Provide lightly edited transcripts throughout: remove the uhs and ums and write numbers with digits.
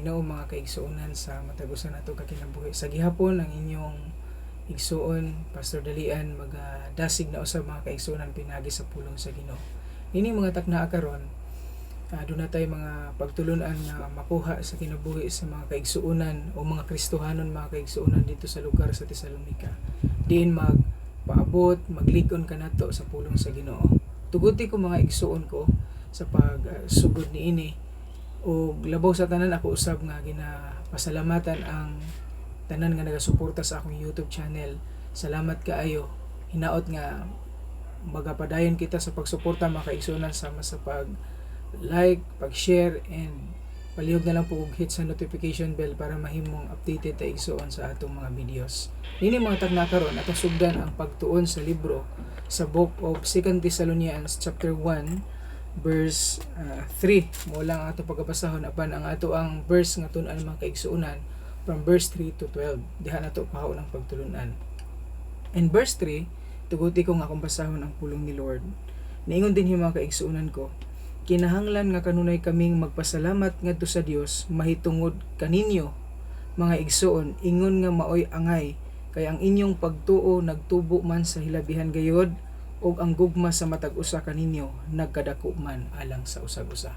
Ginoo, mga kaigsuonan, sa matag usa nato ka kinabuhi. Sa gihapon, ang inyong igsuon, Pastor Dalian, magadasig na usab, mga kaigsuonan, pinaagi sa pulong sa Ginoo. Nining mga takna karon, duna tay mga pagtulunan nga makuha sa kinabuhi sa mga kaigsuonan o mga Kristohanon, mga kaigsuonan, dito sa lugar sa Tesalonica. Diin mag paabot, maglig-on kanato sa pulong sa Ginoo. Tuguti ko, mga igsuon ko, sa pagsugod niini ug labaw sa tanan, ako usab nga ginapasalamatan ang tanan nga nagasuporta sa akong YouTube channel. Salamat kaayo. Hinaot nga magapadayon kita sa pagsuporta, mga kaigsuonan, sama sa pag like, pag-share and palihog na lang po og hit sa notification bell para mahimong updated ta, igsuon, sa atong mga videos. Nini mga takna karon, atong sugdan ang pagtuon sa libro sa Book of 2 Thessalonians chapter 1 verse 3 mo lang ang ato pagabasahon, apan ang ato ang verse nga tun-an, mga kaigsuonan, from verse 3 to 12. Diha nato pahaon ang pagtulunan. In verse 3, tuguti ko nga akong basahon ang pulong ni Lord. Niingon din mga kaigsuonan ko, "Kinahanglan nga kanunay kaming magpasalamat ngadto sa Dios mahitungod kaninyo, mga igsuon, ingon nga maoy angay, kay ang inyong pagtuo nagtubo man sa hilabihan gayod ug ang gugma sa matag usa kaninyo nagkadako man alang sa usag-usa."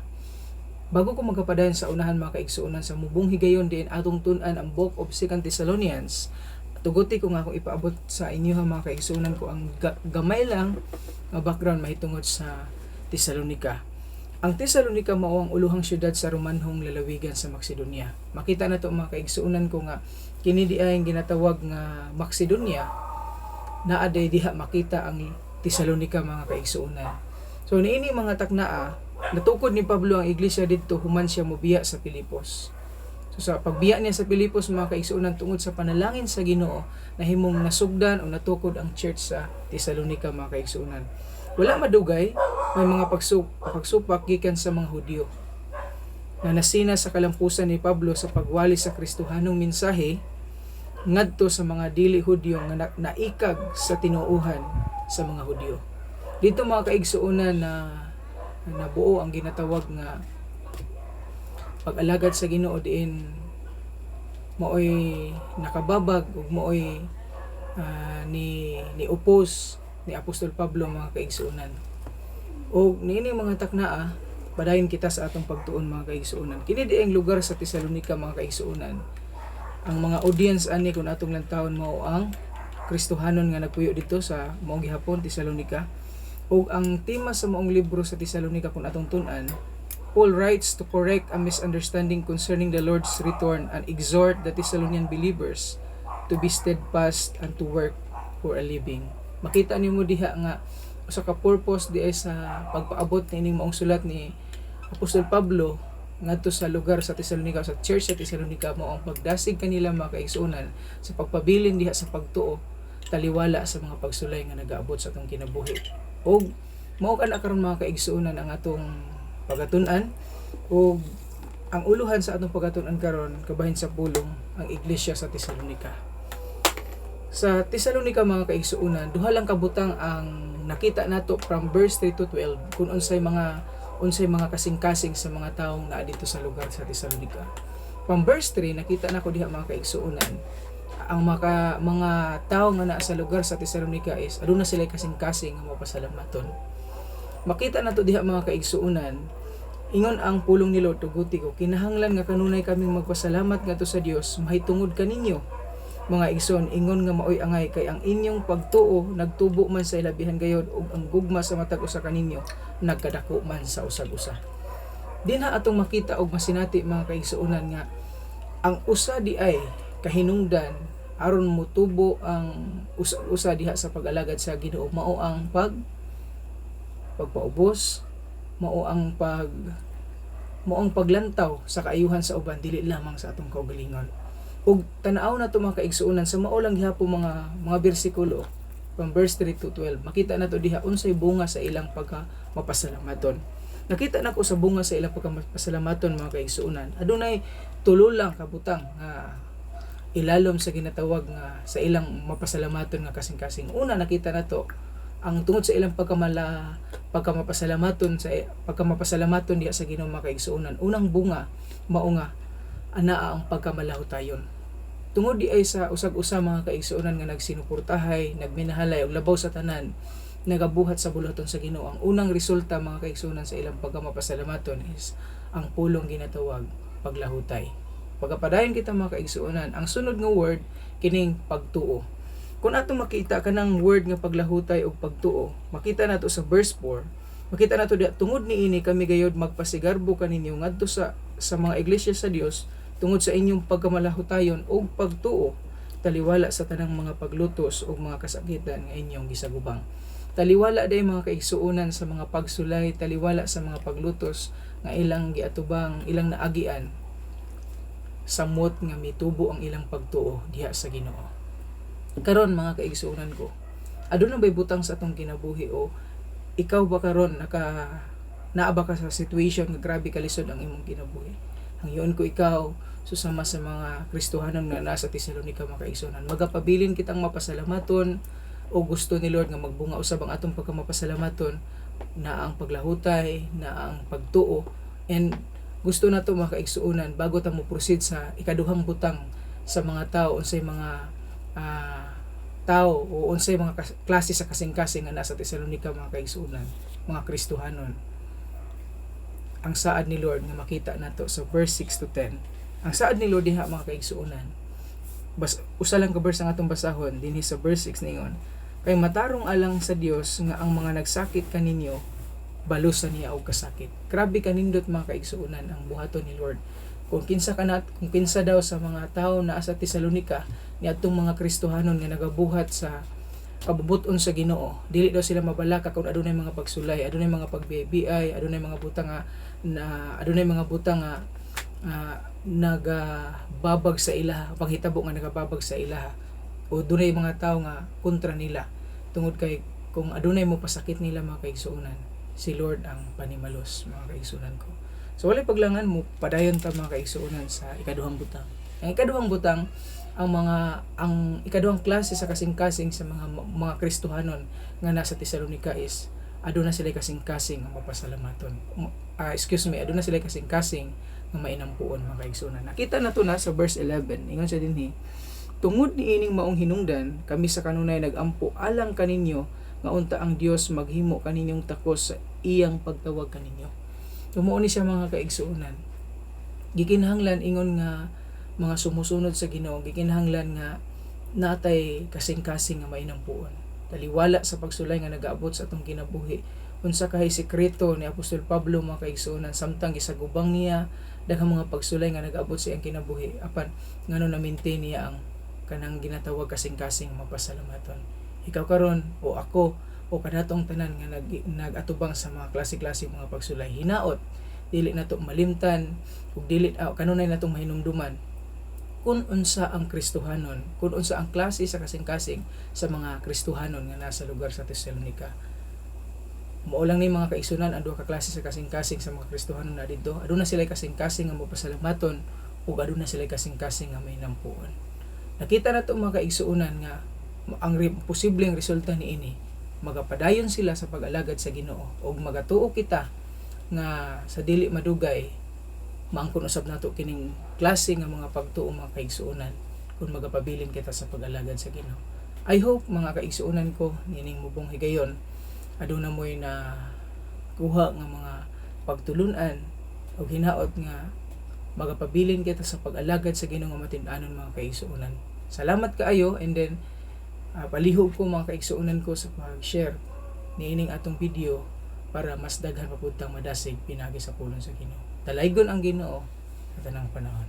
Bago ko magkapadayon sa unahan, mga kaigsuonan, sa mubong higayon diin atong tun-an ang Book of 2 Thessalonians, tuguti ko nga akong ipaabot sa inyo, mga kaigsuonan ko, ang gamay lang nga background mahitungod sa Thessalonica. Ang Thessalonica mao ang uluhang syudad sa Romanhong lalawigan sa Macedonia. Makita na to, mga kaigsuonan ko, nga kini di ay ginatawag nga Macedonia, naa day diha makita ang Thessalonica, mga kaigsuonan. So niini mga taknaa, natukod ni Pablo ang iglesia didto human siya mobiya sa Pilipos. So sa pagbiya niya sa Pilipos, mga kaigsuonan, tungod sa panalangin sa Ginoo, nahimong nasugdan o natukod ang church sa Thessalonica, mga kaigsuonan. Wala madugay, may mga pagsupak gikan sa mga Hudyo na nasina sa kalampusan ni Pablo sa pagwali sa Kristohanong mensahe ngadto sa mga dili Hudyo nga naikag sa tinuohan sa mga Hudyo. Dito, mga kaigsuonan, na nabuo ang ginatawag nga pag-alagad sa Ginoo diin maoy nakababag ug maoy ni ni oppose ni Apostol Pablo, mga kaigsuonan. Og niini mga taknaa, padayon kita sa atong pagtuon, mga kaigsuonan. Kini di ang lugar sa Tesalonica, mga kaigsuonan. Ang mga audience ani, kung atong lantawon, mao ang Kristohanon nga nagpuyo dito sa maong gihapon Tesalonica. Ug ang tema sa maong libro sa Tesalonica, kung atong tun-an, Paul writes to correct a misunderstanding concerning the Lord's return and exhort the Thessalonian believers to be steadfast and to work for a living. Makita nimo diha nga usa ka purpose di ay sa pagpaabot niining maong sulat ni Apostol Pablo ngadto sa lugar sa Tesalonica, sa church sa Tesalonica, mao ang pagdasig kanila, mga kaigsuonan, sa pagpabilin diha sa pagtuo taliwala sa mga pagsulay nga nagaabot sa atong kinabuhi. Ug mao kana karon, mga kaigsuonan, ang atong pagatun-an, ug ang uluhan sa atong pagatun-an karon kabahin sa pulong, ang iglesia sa Tesalonica. Sa Tesalonica, mga kaigsuonan, duha lang kabutang ang nakita nato from verse 3 to 12 kung unsay mga kasing-kasing sa mga taong naa dito sa lugar sa Tesalonica. From verse 3, nakita nako diha, mga kaigsuonan, ang mga tao nga naa sa lugar sa Tesalonica is aduna sila kasing-kasing nga mapasalamaton. Makita nato diha, mga kaigsuonan, ingon ang pulong ni Lord, tuguti ko, "Kinahanglan nga kanunay kaming magpasalamat ngadto sa Dios mahitungod kaninyo, mga igsoon, ingon nga maoy angay, kay ang inyong pagtuo nagtubo man sa ilabihan gayod ug ang gugma sa matag usa kaninyo nagkadako man sa usag-usa." Dinha atong makita og masinati, mga kaigsuonan, nga ang usa di ay kahinungdan aron motubo ang usa-usa diha sa pag-alagad sa Ginoo mao ang pagpaubos, mao ang paglantaw sa kaayuhan sa uban, dili lamang sa atong kaugalingon. Ug tan-aw na to, mga kaigsuonan, sa mao lang gihapon mga bersikulo from verse 3 to 12, makita na to diha unsay bunga sa ilang pagka mapasalamaton. Nakita nako sa bunga sa ilang pagka mapasalamaton, mga kaigsuonan, adunay tulo lang kabutang nga ilalom sa ginatawag nga sa ilang mapasalamaton nga kasing-kasing. Una, nakita nato ang tungod sa ilang pagkamapasalamaton diha sa Ginoo, mga kaigsuonan. Unang bunga mao nga Anaa ang pagkamalahutayon. Tungod diay sa usag-usa, mga kaigsuonan, nga nagsinuportahay, nagminahalay ug labaw sa tanan nagabuhat sa buluhaton sa Ginoo. Ang unang resulta, mga kaigsuonan, sa ilang pagkamapasalamaton is ang pulong ginatawag paglahutay. Pagkapadayon kita, mga kaigsuonan, ang sunod nga word kining pagtuo. Kung atong makita kanang word nga paglahutay og pagtuo, makita nato sa verse 4, makita nato diha, "Tungod niini kami gayod magpasigarbo kaninyo ngadto sa mga iglesia sa Dios tungod sa inyong pagkamalahutayon ug pagtuo, taliwala sa tanang mga paglutos ug mga kasakitan nga inyong gisagubang." Taliwala day, mga kaigsuonan, sa mga pagsulay, taliwala sa mga paglutos nga ilang giatubang, ilang naagian, samot nga mitubo ang ilang pagtuo diha sa Ginoo. Karon, mga kaigsuonan ko, aduna bay butang sa atong kinabuhi o ikaw ba karon naka naa ba ka sa situation nga grabe kalisod ang imong kinabuhi? Hangyoon ko ikaw susama sa mga Kristohanon nga nasa Tesalonica, mga kaigsuonan. Magapabilin kitang mapasalamaton o gusto ni Lord nga magbunga usab ang atong pagkamapasalamaton na ang paglahutay, na ang pagtuo. And gusto nato, mga kaigsuonan, bago ta mo proceed sa ikaduhang butang sa mga tao, unsay mga tao o unsay mga klase sa kasing-kasing nga nasa Tesalonica, mga kaigsuonan, mga Kristohanon. Ang saad ni Lord nga makita nato sa verse 6 to 10. Ang saad ni Lord diha, mga kaigsuonan, bas usa lang ka verse ang atong basahon dinhi sa verse 6. Ningon, "Kay matarong alang sa Dios nga ang mga nagsakit kaninyo balusan niya og kasakit." Grabe kanindot, mga kaigsuonan, ang buhaton ni Lord. Kung kinsa kanat kung kinsa daw sa mga tao na sa Tesalonica niadtong mga Kristohanon nga nagabuhat sa kabubuton sa Ginoo, dili daw sila mabalaka kung adunay mga pagsulay, adunay mga pagbiay, adunay mga butang nga na adunay mga butang nga nagababag sa ilaha, panghitabo nga nagababag sa ilaha o dunay mga tao nga kontra nila, tungod kay kung adunay mo pasakit nila, mga kaigsuonan, si Lord ang panimalos, mga kaigsuonan ko. So walay paglangan mo padayon ta, mga kaigsuonan, sa ikaduhang butang. Ang ikaduhang butang, ang ikaduhang klase sa kasing-kasing sa mga Kristohanon nga nasa Tesalonica is aduna sila kasing-kasing nga mapasalamaton. Excuse me, aduna sila kasing-kasing nga mainampuon, mga kaigsuonan. Nakita na to na sa verse 11. Ingon siya dinhi, "Tungod niining maong hinungdan, kami sa kanunay nagampo alang kaninyo nga unta ang Dios maghimo kaninyong takos sa iyang pagtawag kaninyo." Mao ni siya, mga kaigsuonan. Gikinahanglan ingon nga mga sumusunod sa Ginoo, gikinahanglan nga natay kasing-kasing nga mainampuon. Taliwala sa pagsulay nga nagaabot sa atong kinabuhi. Unsa kahay sekreto ni Apostol Pablo, mga kaigsuonan, samtang gisagubang niya daghang mga pagsulay nga nagaabot sa iyang kinabuhi, apan ngano na-maintain niya ang kanang ginatawag kasing-kasing mapasalamaton? Ikaw karon o ako o kanatong tanan nga nag-atubang sa mga klase-klase mga pagsulay, hinaot dili nato malimtan ug dili kanunay natong mahinumduman kung unsa ang Kristohanon, kung unsa ang klase sa kasing-kasing sa mga Kristohanon nga nasa lugar sa Tesalonica. Mao lang ni, mga kaigsuonan, ang duha ka klase sa kasing-kasing sa mga Kristohanon na didto. Aduna sila kasing-kasing nga mapasalamaton ug aduna sila kasing-kasing nga mainampuon. Nakita nato, mga kaigsuonan, nga ang posibleng resulta niini, magapadayon sila sa pag-alagad sa Ginoo ug magatuo kita nga sa dili madugay maangkon usab nato kining klase nga mga pagtuo, mga kaigsuonan, kung magapabilin kita sa pag-alagad sa Ginoo. I hope, mga kaigsuonan ko, nining mubong higayon aduna mo'y na kuha nga mga pagtulunan ug hinaot nga magapabilin kita sa pag-alagad sa Ginoo nga matin-anon, mga kaigsuonan. Salamat kaayo, and then palihog ko, mga kaigsuonan ko, sa pag-share niining atong video para mas daghan pa pud tang madasig pinagi sa pulong sa Ginoo. Dalaygon ang Ginoo sa tanang panahon.